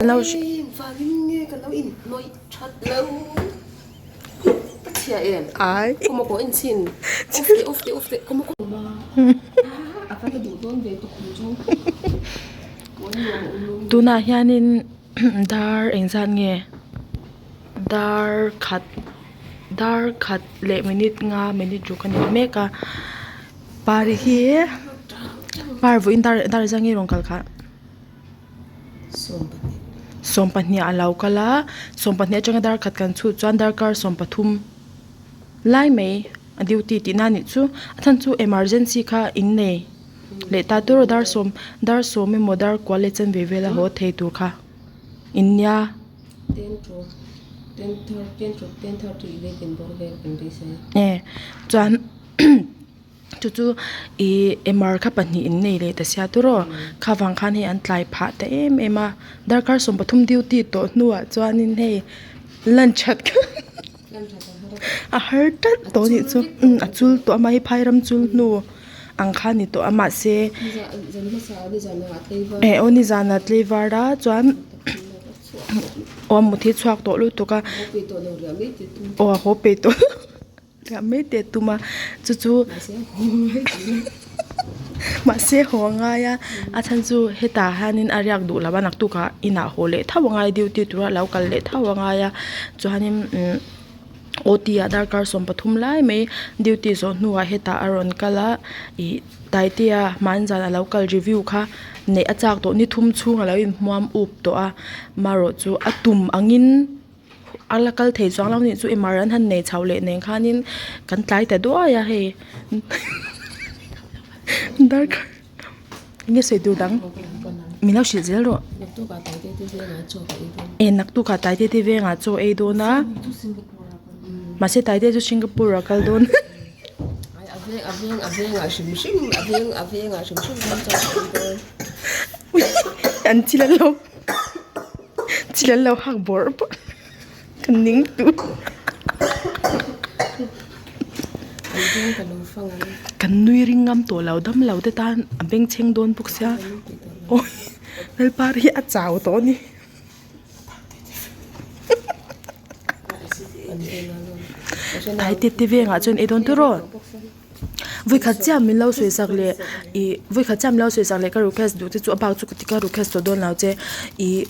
Engvangin nge ka lo inhnawih that lo? Ka chhia em? Ai. Kawma pawh en chhin. Off teh off teh off teh kawma kawma. A va la duh dawn ve tukhum chu. Tunah hianin dar engzat nge dar khat dar khat leh minute nga minute ruk a ni mek a pari hi par vawiin dar dar zang nge rawn kal khah. Sawmpahnih a lo kal a sawmpahnih atanga dar khat kan chhut chuan darkar sawmpathum lai mai a duty tihna a nih chu a chhan chu emergency kha in nei leh ta tur a dar sawm dar sawm emaw dar kual leh chanve vela haw thei tur kha in nia. Chuan. Chu chu ihh MR kha pahnih in nei leh ta sia tur aw kha vang khan hei an tlai phah ta em em a darkar sawmpathum duty tawh hnuah chuanin hei lunch hat kha a har tlat tawh anih chu umm a chul tawh a mahni phai ram chul hnu ang kha a ni tawh a mahse eh aw nizan ah tlaivar a chuan aw a mut hi chhuak tawh lutuk a aw a haw peih tawh. Riah mai teh tum a chu chu mahse haw a ngai a a chhan chu hetah hianin a riak duh lo a naktuk ah inah haw leh tho a ngai duty tura lo kal leh tho a ngai a chuanin umm OT ah darkar 13 lai mai duty zawh hnuah hetah a rawn kal a ih Taitea hmanzan a lo kal review kha neih a chak tawh ni thum chhung a lo inhmuam up tawh a marawh chu a tum angin. A la kal thei chuang lo nih chu MR an han nei chho leh nen khanin kan tlai ta duai a hei darkar enge sawi tur dang min lo hrilh zel rawh e naktukah taite te vengah chaw ei dawn a mahse taite chu Singapore ah a kal dawn. An thil an lo. Thil an lo hak bawrh bawrh ka ning tu kan nui ring ngam tawh lo dam lo te tan a bengchheng dawn bawk sia awi lalpa hi a chau tawh a ni. Taite te vengah chuan ei dawn tur aw. Vawikhat chiah min lo sawi sak leh ih vawikhat chiah min lo sawi sak leh ka request duh te chu a bak chu ka ti ka request tawh dawn lo che ih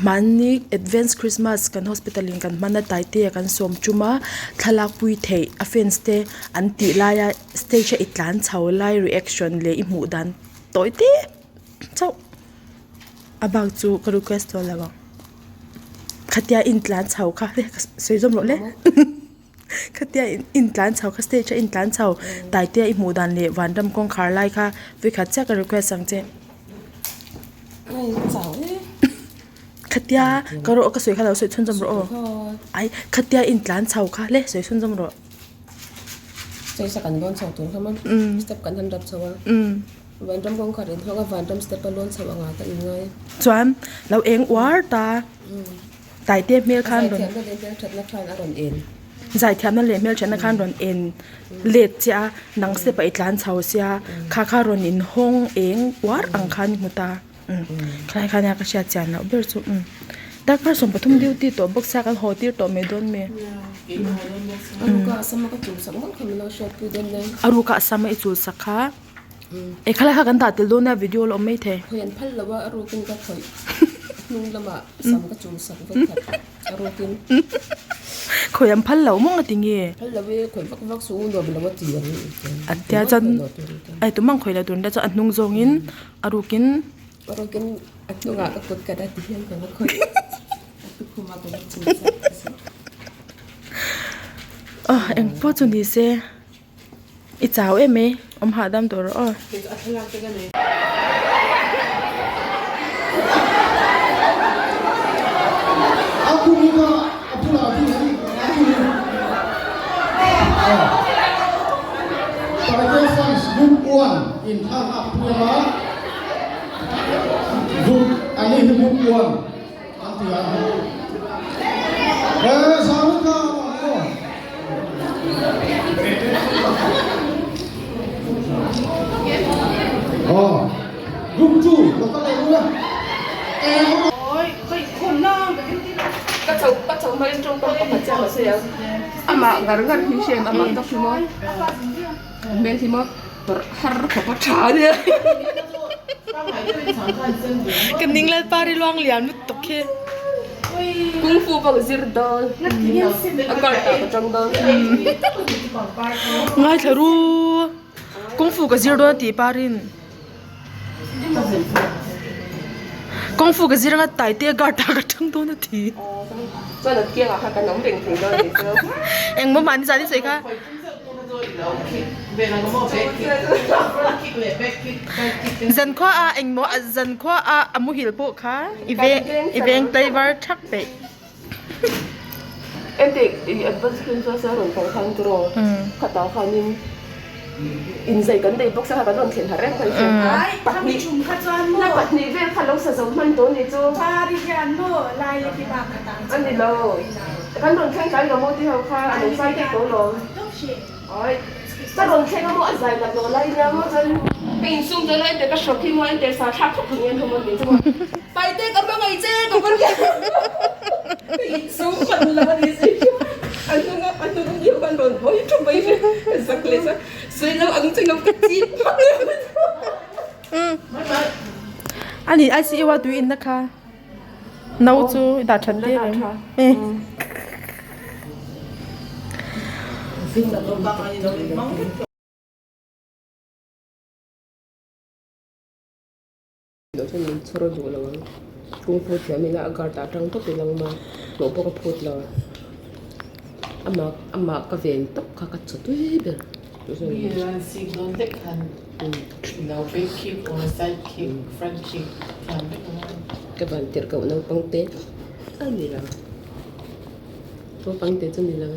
mahni advance christmas kan hospital in kan hman a taite a kan sawm tum a thlalak pui theih a fans te an tih laia stage a i tlan chho lai reaction leh i hmuh dan tawi te chauh a bak chu ka request tawh lo ang khatia intlan chho kha sawi zawm rawh le. Khatia intlan chho kha stage a intlan chho taitea i hmuh dan leh vanram kawngkhar lai kha vawikhat chiah ka request ang che. Khatia ka rawh ka sawi kha lo sawi chhunzawm rawh aw ai khatia intlan chho kha le sawi chhunzawm rawh. Stage a kan lawn chho tur kha maw step kan han rap chho a vanram kawngkhar in hawng a vanram step a lawn chho anga ka inngai. Chuan lo eng uar ta. Taite hmel khan rawn Zaithiamna leh hmelthatna khan rawn en let chiah a, nang step ah i tlan chho sia, kha kha rawn in hawng eng uar ang khan i hmu ta khalai khan nia ka hriat chian loh ber chu darkar 13 duty tawh bawk sia kan haw tir tawh mai dawn mi a ruka a sama i chul sak kha e khalai kha kan dah tel dawn nia video la awm maithei. Hnung lamah sam ka chul sak vek khat a rukin. Khawi an phal lo mawng a ti nge? Phal lo e, khawi vak vak suh u nuam lo a ti ang. A tia chuan ai tumah khawi lo tur nia chuan a hnung zawngin a rukin. A rukin a hnungah ka kut ka dah ti hian ka va khawi a tukhum ah ka va chul sak. Aw engpawh chu ni se. I chau em e, awm hahdam tawh rawh aw. Ka chho ka chho hmain tawngkam pakhat chiah ka sawi ang. Amah ngar ngar hi hriam amah tak hi maw hmel hi maw tawrh har khawp a tha a nia. Ka ning lalpa ri luang lian lutuk hi. Kung fu pawh zir dawn a card ah ka tang dawn. Ngaithla ru kung fu ka zir dawn a tih parin. Kung fu ka zir anga taite guard ah ka tang dawn a ti. Chuan a kiangah khan kan awm reng thei dawn a nih chu. Engmaw mahni zan i sawi kha. Zankhua a engmaw zankhua a a muhil pawh kha i veng i veng tlaivar thak peih. Enteh i advance khin chuan sir rawn kal khan tiraw khatah khanin inzai kan nei bawk sia kha kan rawn thlen harh reng mai sia pahnih pahnih vel kha lo sa zo hman tawh a nih chu a ni lo kan rawn thleng tlai lo maw tih ho kha a lo zai daih tawh alawm awi ka rawn thleng a maw a zai lat lo lai nia maw chuan ka insum dawn a enteh ka hrawk hi maw enteh sa thlak khawp ang hian ho maw tih chu maw. Paite ka hmangaih che ka va nia ka insum hman lo a ni si a hnung a a hnung hi khan rawn hawi tha mai hle zak leh chuan sawi lo ang che lo ka chip hmak A ni ICU a tui inna kha no chu i dah that tir em. Lo chuan min chhawr duh lo ang. Kung fu thiam ila a guard ah tang tawp ila ang a, hlawh pawh ka phut lo. Amah amah ka ven tawp kha ka chaw tui ber. Ka van tirh koh naupang te a ni lo. Naupang te chu ni lo.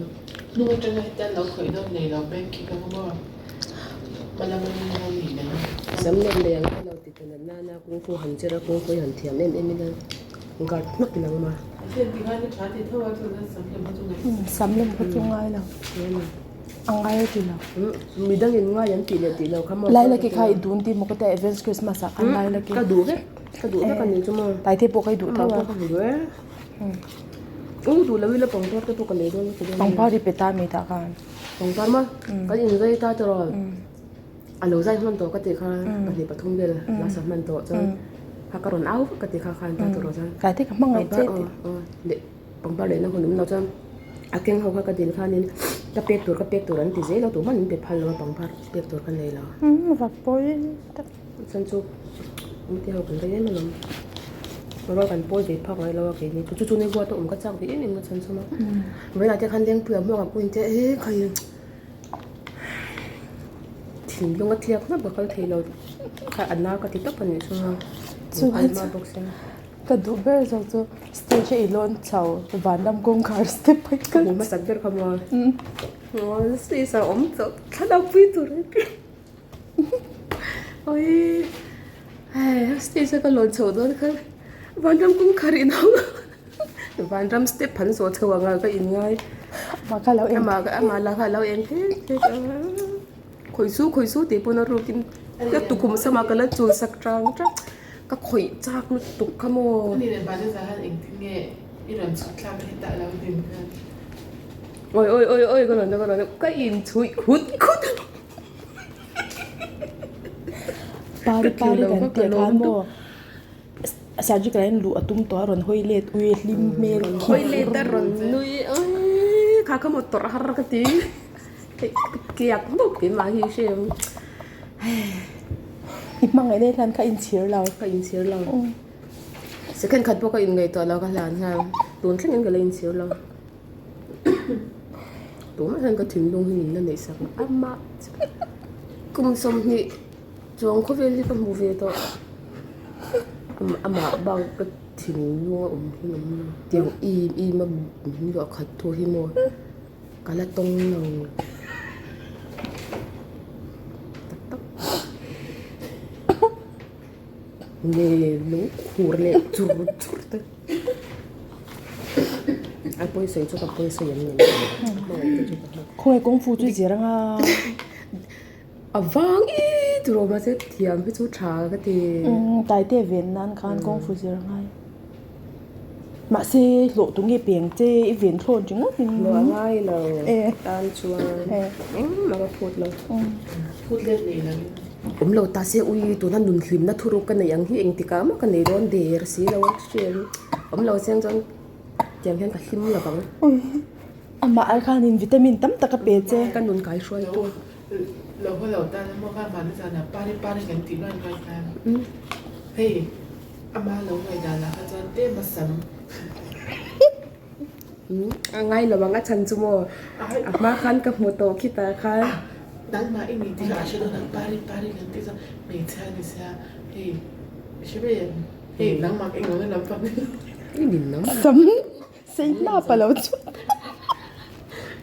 Sam lem nei ang kha lo ti ta nat nana kung fu han chera kung fu hi han thiam em em ila guard hmak ila ang ma. Sam lem kha chu ngai lo a ngai a ti lo. Midang in ngai an tih leh tih lo kha maw. Laila ki kha i dun ti maw ka tia events Christmas ah khan laila ki. Ka duh vek ka duh vek a ni chu maw. Taite pawh ka i duh tho a. Ka duh e. U duh lo ila pangpar te pawh ka lei dawn ka ti dawn. Pangpar i pe ta mi tah khan. Pangpar maw? Kan inzai ta tawh a lo zai hman tawh ka tih kha pahnih pathum vel last ah hman tawh chuan kha ka rawn au vak ka tih kha khan ta tawh chuan Tlai te ka hmangaih che tih. Leh pangpar lehna hun awm lo chuan a keng ho kha ka dil khanin ka pek tur ka pek tur an ti zel a tumah min pe phal lo a pangpar pek tur ka nei lo. Vak pawi tak. Chuan chu mite ho kan rei em alawm. Rual kan pawl ve phak ngai lo a keini chu chu ni huat a awm ka chak ve em em ka chhan chhum a. Vawiinah te khan Lengpuia hmuak ang pawhin te he khai thinlung a tliak hnap ka kal thei lo kha a na ka ti tawp a nih chu a. Chuan chu ka duh ber zawk chu stage a i lawn chho vanram kawngkhar step a i kal. Ka hmu hmasak ber kha maw. Stage ah awm chauh thlalak pui tur. Awii hei stage a ka lawn chhoh dawn khan vanram kawngkhar in hawng a vanram step han zawh chho ang a ka in ngai amah amah lah kha a lo eng phek phek a khawi chu khawi chu tih pawn a rukin ka tukhum samah ka la chul sak tang tang ka khawih chak lutuk kha maw. Awi awi awi awi ka rawn ka rawn ka inchhuih khut khut a. Pari pari kan tih khan maw surgical in luh a tum tawh a rawn hawi let ui hlim hmel rawn hawi let a rawn nui aii kha kha maw tawrh har ka ti tliak bawk keimah hi hre ang i hmangaih daih hian ka inchhir lo ka inchhir lo second khat pawh ka inngaihtuah lo ka hlan nghal tun thlengin ka la inchhir lo. Tunah hian ka thinlung hi min la neih sak a amah kum 20 chuang khawvel hi ka hmu ve tawh amah bak ka thinlung a awm hi awm lo tiang im im a min luah khat thu hi maw ka la tawng lo tak tak nge lungkhur leh chur chur te. A pawisawi chu ka pawisawi an ni Khawnge kawngfu chu i zir anga A vang e. tiraw mahse thiam hi chu tha ka ti. Umm Taite ven nan khan kawng fu zir ngai. Mahse hlawh tu nge peng che i ven thlawn ringawt in. Hlawh a ngai lo tan chuan engmah ka phut lo. Phut let nei lo in. Awm lo ta se ui tuna nun hlimna thuruk ka neih ang hi engtikah mah ka nei dawn der si lo a hriat awm lo chiang chuan tiang hian ka hlim lo vang. Amah ai khanin vitamin tam tak a pe che. Ka nun kai hruai tu. Lo haw lo tan emaw kha mahni zanah pari pari kan tih mai mai khan hei ama lo ngaihdan ah kha chuan tlem a sam. A ngai lo ang a chhan chu maw a hma khan ka hmu tawh khitah khan. Nangmah i ni tih a hre dawn ang pari pari kan tih chuan hmeichhia ni sia hei i hre mai em hei nangmah ka englo na lampang ni lo. I nin lam. Sam sei hnap a lo chhuak.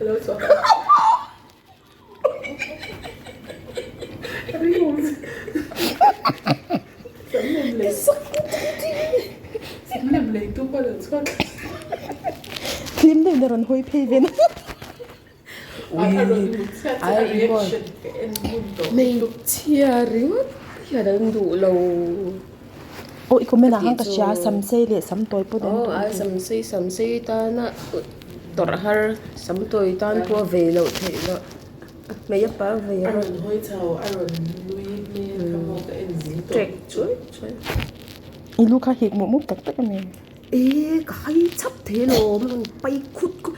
A lo chhuak. Hlim deuhin a rawn hawi phei ve na. Hmeichhia ringawt hian an duh lo. Aw i comment ah khan ka hria sam sei leh sam tawi pawh an duh. Aw sam sei sam sei tana tawrh har sam tawi tan pawh a vei loh theih loh a hmei a pa vei a rawn hawi chho a rawn nui hmel ka maw ka en zing tawh trek chuai chuai. I lu kha hik mup mup tak tak a ni. E ka hai chhap thei alawm a rawn pai khut khut.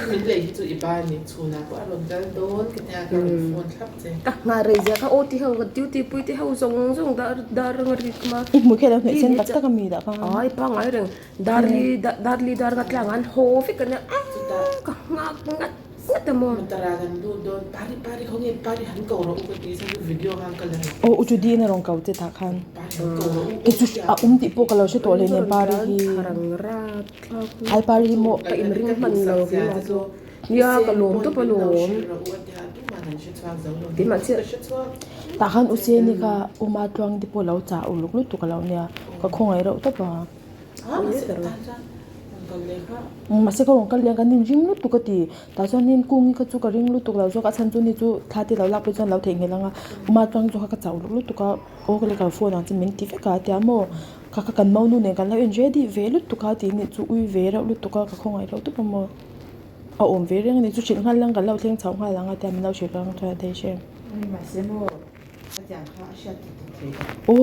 Min lei hi chu i ba ni chhunah pawh a rawn kal dawn ka tia ka rawn phone thlap che. Ka nghah rei zia kha aw ti ho ka duty pui te ho zawng zawng dar dar anga rik ma. I hmu khian a hmeh sen tak tak a mi dah kha. Ai pangngai reng darli darli dar ka tlang an haw vek a nia ka nghak ngat ngat a maw. Mutara kan lut dawn pari pari khaw nge pari han ko rawh u ka ti chuan video khan ka la lo. Aw u Judy in a rawn ko che tah khan. Pari han ko rawh u Kei chu a awm tih pawh ka lo hre tawh leh nen pari hi. Ai pari hi maw ka inring hman lo keimah chu nia ka lawm tawp a lawm. Keimah chiah. Tah khan u Seni kha u Matluang te pawh lo chah uluk lutuk a lo nia ka khawngaih reuh tawp a. Mahse ka rawn kal leh ang kan inring lutuk a ti. Tah chuanin kungi kha chu ka ring lutuk lo zawk a chhan chu ni chu thla te lo lak pawh chuan lo theihnghilh ang a uma chuan chu kha ka chauh lutuk a aw ka leka phone ang chu min ti vek a tia maw kha kha kan monu nen kan lo in ready ve lutuk a tih ni chu ui ve reuh lutuk a ka khawngaih reuh tawp a maw a awm ve reng a ni chu hrilh nghal ang kan lo thleng chho nghal ang a tia min lo hrilh ang chuan a thei hrem. Aw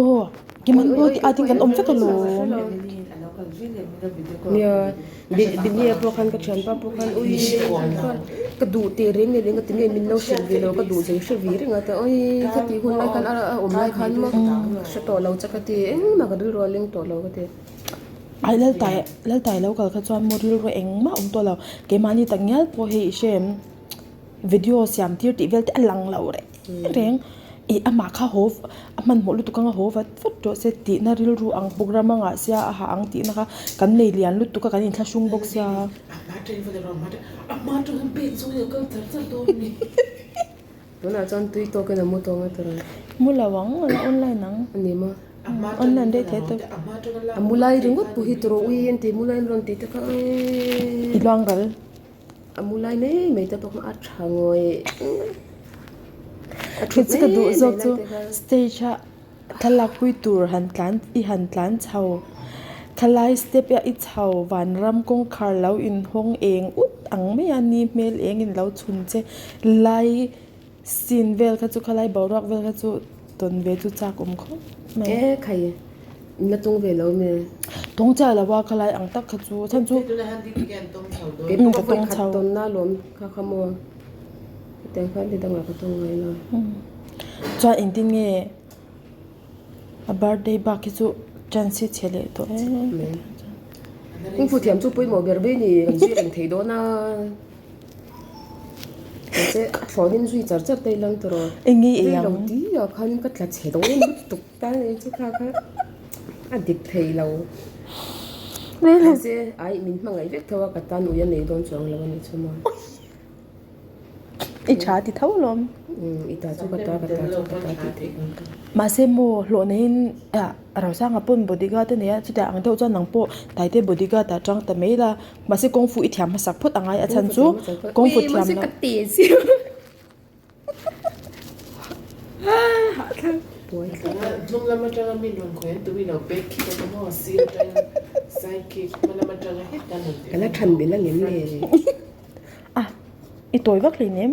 Kim an pawh a tin kan awm vek alawm. Nia Binia pawh khan ka thianpa pawh khan ui ka duh teh reng reng a tinge min lo hrilh ve lo ka duh zai hre ve reng a ta ui ka tih hun lai khan a awm lai khan maw hre tawh lo che ka ti engmah ka rilru a leng tawh lo ka ti. Ai Laltai Laltai lo kal kha chuan maw rilru engmah a awm tawh lo keimahni tak ngial pawh hei i hre em video siam tir tih vel te a lang lo reng reng ih amah kha haw a hmanhmawh lutuk anga haw vat vat tawh se tihna rilru ang program anga sia a hah ang tihna kha kan nei lian lutuk a kan inthlahrung bawk sia. Tunah chuan tui tawkin a mu tawng a tawrh ang. Mu lo ang a la online ang. A ni maw? Online daih thei tawp. A mu lai ringawt pawh hi tawrh ui an ti mu lai an rawn tih te kha eii. I luang ral. A mu lai mai mai te pawh kha a tha ngawih. A Thut chu ka duh zawk chu stage a thlalak pui tur han tlan i han tlan chho thalai step a i chho vanram kawngkhar lo inhawng eng ut ang mai a ni hmel eng in lo chhun che lai scene vel kha chu khalai boruak vel kha chu tawn ve chu chak awm khawp mai. E khai in la tung ve lo mi. Tawng chiah lo a khalai ang tak kha chu chhan chu Kei pawh ka vawi khat tawn na lawm kha kha maw hetiang khan ti dangah ka tawng ngai lo. Chuan engtin nge a birthday bak hi chu chance hi chhe leh tawh em. Kung fu thiam chu pawimawh ber ber ni kan zui reng thei dawn a. Mahse a thlawnin zui char char te ilang tawh rawh. Eng nge ei ang? Rei lo ti ah khan ka tla chhe dawn lutuk ta ni chu kha kha a dik thei lo. Mahse ai min hmangaih vek tho a ka tan ui a nei dawn chuang lo a ni chu maw. I tha ti tho lawm. I ta chu ka ta ka ta chu ka ta tih theih ang ka. Mahse maw hlawh neiin ah Rosanga pawn bodyguard a nei a chutiang ang deuh chuan nang pawh Taite bodyguard ah tang ta mai la mahse kawngfu i thiam hmasak phawt angai a chhan chu kawngfu thiam loh. Hnung lam atanga mi rawn khawih an tumi lo back kick a awm a, sir atangin side kick, hma lam atanga heta rawn tih Ka la than belh ang em le? A, i tawi vak hleinem.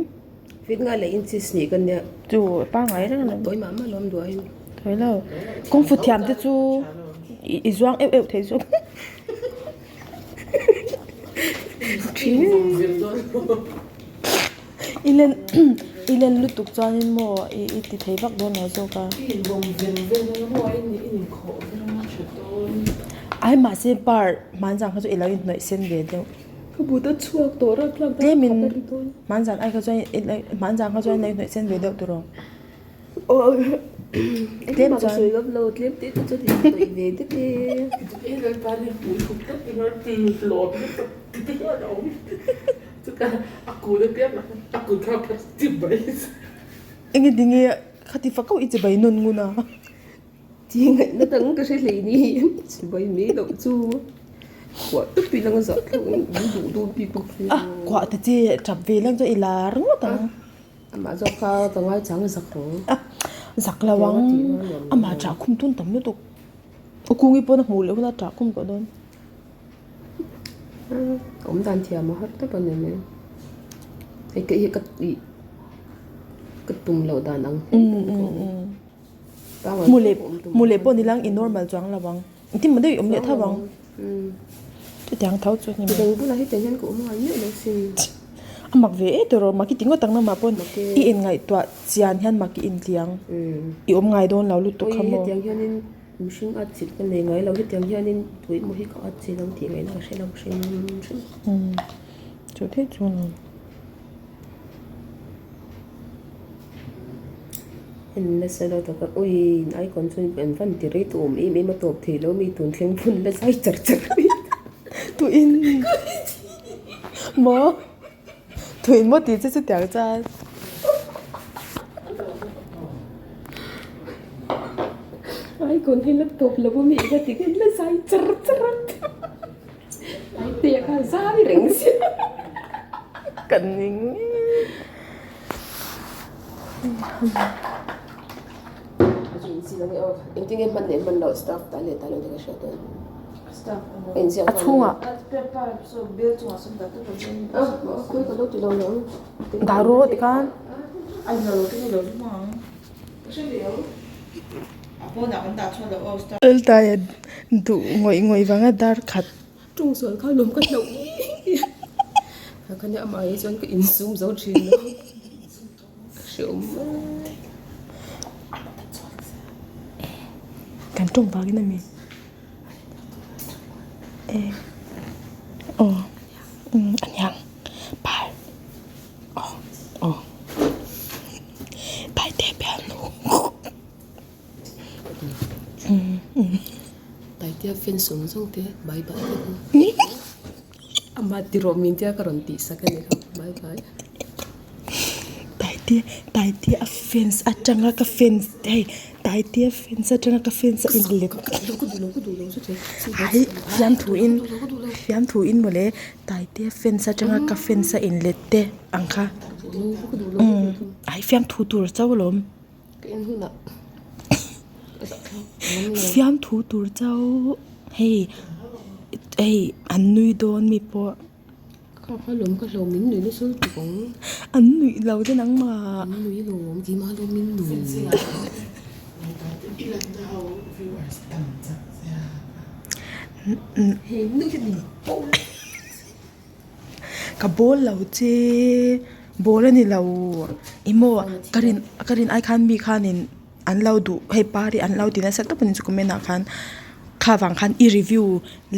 Fit nga leh inches nih ka nia. Chu pangai reng alawm. Tawi mah mah lawm duahin. Tawi lo. Kawngfu thiam te chu i zuang euh euh thei zawk. I len i len lutuk chuanin maw i i ti thei vak dawn lo zawk a. Ai mahse par hmanzang kha chu i lo inhnawih sen ve deuh. Ka but a chhuak tawh rat tlak dawn Tlemin hmanzan ai kha chuan hmanzang kha chuan i lo inhnawih sen ve deuh tur aw. Tlem chuan sawi ngam lo tlem te te chuan in hnawih ve deuh e. Enge tinge khati fak ho i chibai nawn ngun a. Ti ngaihna dang ka hre hlei ni chibai mai loh chu kuah tawp i lang a zah thlauh in duh dawn bik bawk hle. A kuah te chi tap ve lang chuan i lar ngawt ang. Amah zawk kha ka ngaichang zak lo. A zak lo ang. Amah ṭah khum tun tam lutuk. U Kungi pawn a hmuh leh hunah ṭah khum tawh dawn. Awm dan thiam a har tawp a ni mai. Hei ka hi ka ih ka tum loh dan ang. Hmu leh hmu leh pawh ni lang i normal chuang lo ang. Engtin maw deuh i awm leh tho ang. Chutiang tho chu a ni mai. Midang bulah hetiang hian ka awm ngai miah lo sin. A mak ve e tawh rawh, mak i ti ngawt ang namah pawn i inngaihtuah chian hian mak i intliang. I awm ngai dawn lo lutuk kha maw. Awi hetiang hianin mihring at chilh ka nei ngai lo, hetiang hianin tui emaw hi ka at chilh ang tih ngaihna ka hre lo hrim hrim. Chu thei chu a ni. En nasa lo tak a, ui icon chu an van ti rei tawh awm em em a tawp thei lo mi tun thleng phun la zai char char mai. Tuin maw tuin maw tih che chutiang chuan. Icon hi la tawp lo a mi ka ti khan la zai char char a Taitea kha zai reng sia. Ka ning. A chhungah dah rawh tikhan Laltaia duh ngawih ngawih vanga dar khat. Kan tawng vangin a mi e aw umm a niang par aw aw taite pian umm Taitea fan sawng zawng te bye bye Amah ti rawh min tia ka rawn tih sak a ni kha bye bye. Taitea Taitea a fans atanga ka fans hei Taitea fans atanga ka fans a inlet hai fiamthu in fiamthu in mawle Taitea fans atanga ka fans a inlet te ang kha umm ai fiamthu tur chauh alawm fiamthu tur chauh hei hei an nui dawn mi pawh. Kha kha lawm ka hlauh min nuih nasa lutuk ang. An nuih lo te nangmah. An nuih lo awm keimah lawm min nuih. Hei nuih hi min bawl. Ka bawl lo che bawl a ni lo ih maw ka rin ka rin ai khan mi khanin an lo duh hei pari an lo ti nasa tawp a ni chu comment ah khan kha vang khan i review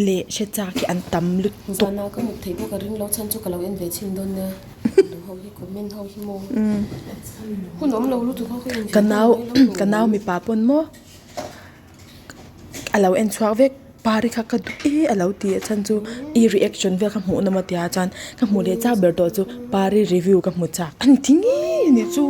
leh hre chak hi an tam lutuk. Zana ka mut theih pawh ka ring lo chhan chu ka lo en ve chhin dawn nia duh ho hi comment ho hi maw hun awm lo lutuk ho ka en Ka nau ka nau mipa pawn maw a lo en chhuak vek pari kha ka duh e a lo ti a chhan chu i reaction vel kha hmuh nawm a tia chuan ka hmuh leh chak ber tawh chu pari review ka hmu chak a ni ti ngei a nih chu.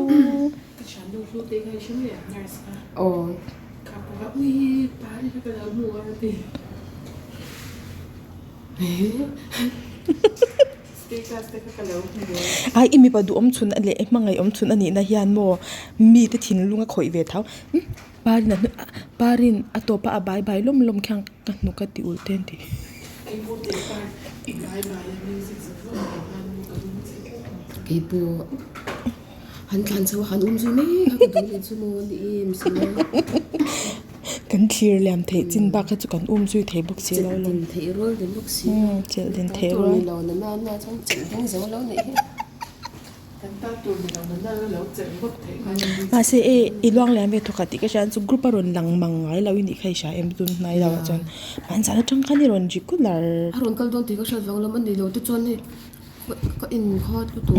Status te kha ka lo hmu a. Ai i mipa duhawm chhun leh i hmangaih awm chhun a nihna hian maw mite thinlung a khawih ve thau. Parin a hnu Parin a tawp a a bai bai lawm lawm khian ka hnuk a ti ulh te an ti. Keipawh han tlan chho a han um zui mai kha ka duh leh chu maw ni em si a. Kan thlir liam theih chin bak kha chu kan um zui thei bawk si lo Chelh din theih rual ni bawk si a. Chelh din theih rual. Tan tur ni lo na na na chuan chelh ding zo lo nih hi. Mahse e i luang lian ve thawkhat tih ka hria chu group a rawn lang mang ngai lo i nih kha i hria em tun hnai lo ah chuan hman zan atang khan i rawn regular. A rawn kal dawn tih ka hriat vang lam a ni lo te chuan hei ka in kha lutuk.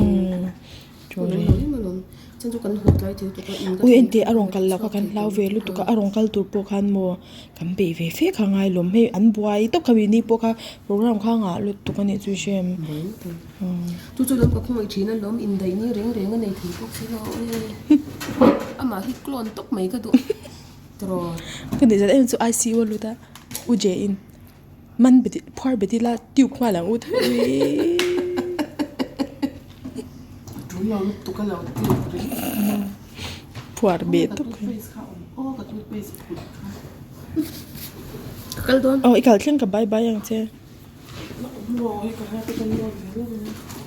Ui engtih a rawn kal loh kha kan hlau ve lutuk a, a rawn kal tur pawh khan maw kan beih ve fe kha ngai lawm hei an buai tawp kha ni pawh kha program kha a ngah lutuk a nih chu i hre em. Chu chu lawm ka khawngaih thin a lawm indaih ni reng reng a nei thei bawk si lo amah hi clone tawp mai ka duh tiraw. Ka nih zat em chu ICU a lut a U J in man beti phuar beti la tube nghal ang u thui. Tul lo lutuk a lo tube ri. Phuar be tawp. Ka toothpaste kha awm aw ka toothpaste phut kha. Ka kal dawn. Aw i kal thleng ka bye bye ang che.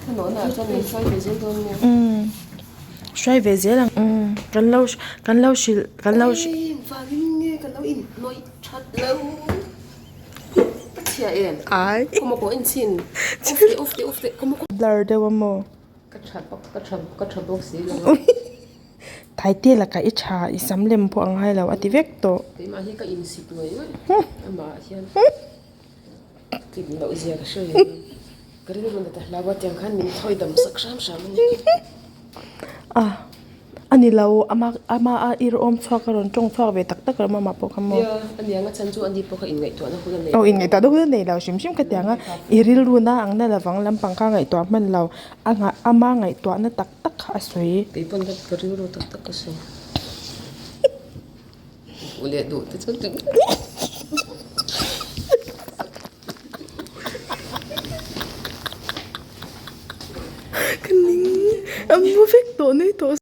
Ka nawhna ah chuan min hruai ve zel dawn nia. Hruai ve zel ang. Kan lo kan lo hrilh kan lo hrilh. Eng vangin nge ka lo inhnawih that lo. Ka chhia em? Ai. Khawmaw pawh en chhin. Off teh off teh off teh khawmaw. Blur deuh a maw? Ka tha bawk ka tha ka tha bawk si lo a. Thaite lakah i tha i sam lem pawh a ngai lo a ti vek tawh. Keimah hi ka insit ngawih ngawih amah ah hian tlin loh zia ka hre ve lo. Ka rilru nat a hlau a tiang khan min thawi dam sak hram hram a ni. Ah. A ni lo, ama ama a ir awm chhuak a rawn tawng chhuak ve tak tak lo mama pawh kha maw. Nia, a niang a chhan chu ani pawh kha inngaihtuahna hun a nei Aw lo. inngaihtuahna hun a nei lo hrim hrim khatiang a, i rilru na ang na lovang lampang kha ngaihtuah hman lo, a nghah ama ngaihtuahna tak tak kha a sawi. Kei pawn ka ka rilru tak tak ka sawi. Duh leh duh te chuan Ka ning, a mu vek tawh nui tawh.